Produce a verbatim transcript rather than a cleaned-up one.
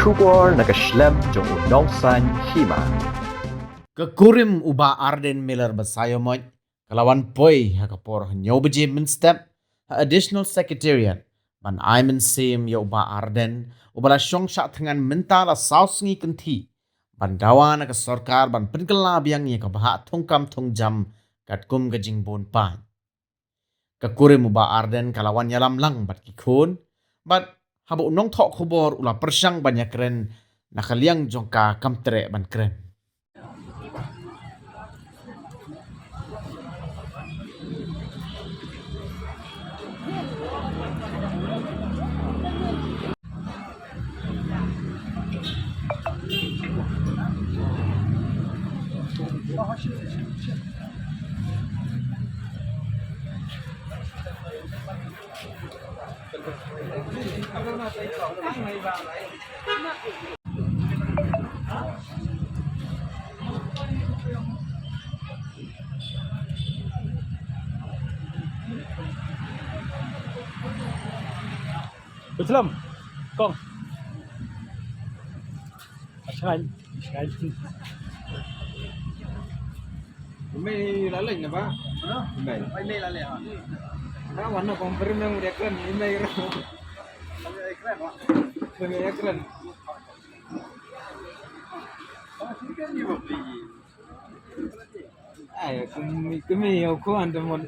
Khubor na ka shlem jong u Nongsaiñ Hima. Ka kurim u Bah Ardent Miller Basaiawmoit ka la wan poi ha ka por hynñiew baje mynstep ha Additional Secretariat ban ai mynsiem ïa u Bah Ardent, uba la shong shah thngan mynta la saw sngi kynthih, ban dawa na ka sorkar ban pynkylla biang ïa ka bhah thungkam thungjam katkum ka jingbun paid. Ka kurim u Bah Ardent ka la wan ïalam lang bad ki khun, bad haba u nongthoh khubor u la pyrshang ban ïakren, na ka liang jong ka kam treh ban kren. Bislam. Kong. Asan. Asan. Email lalai na ba? Ha? Email. Email lalai, ha. Ba wan na kong peri nang dia kren email. Email kren, ha? Email kren. Ai, kumi, kumi, aku antum.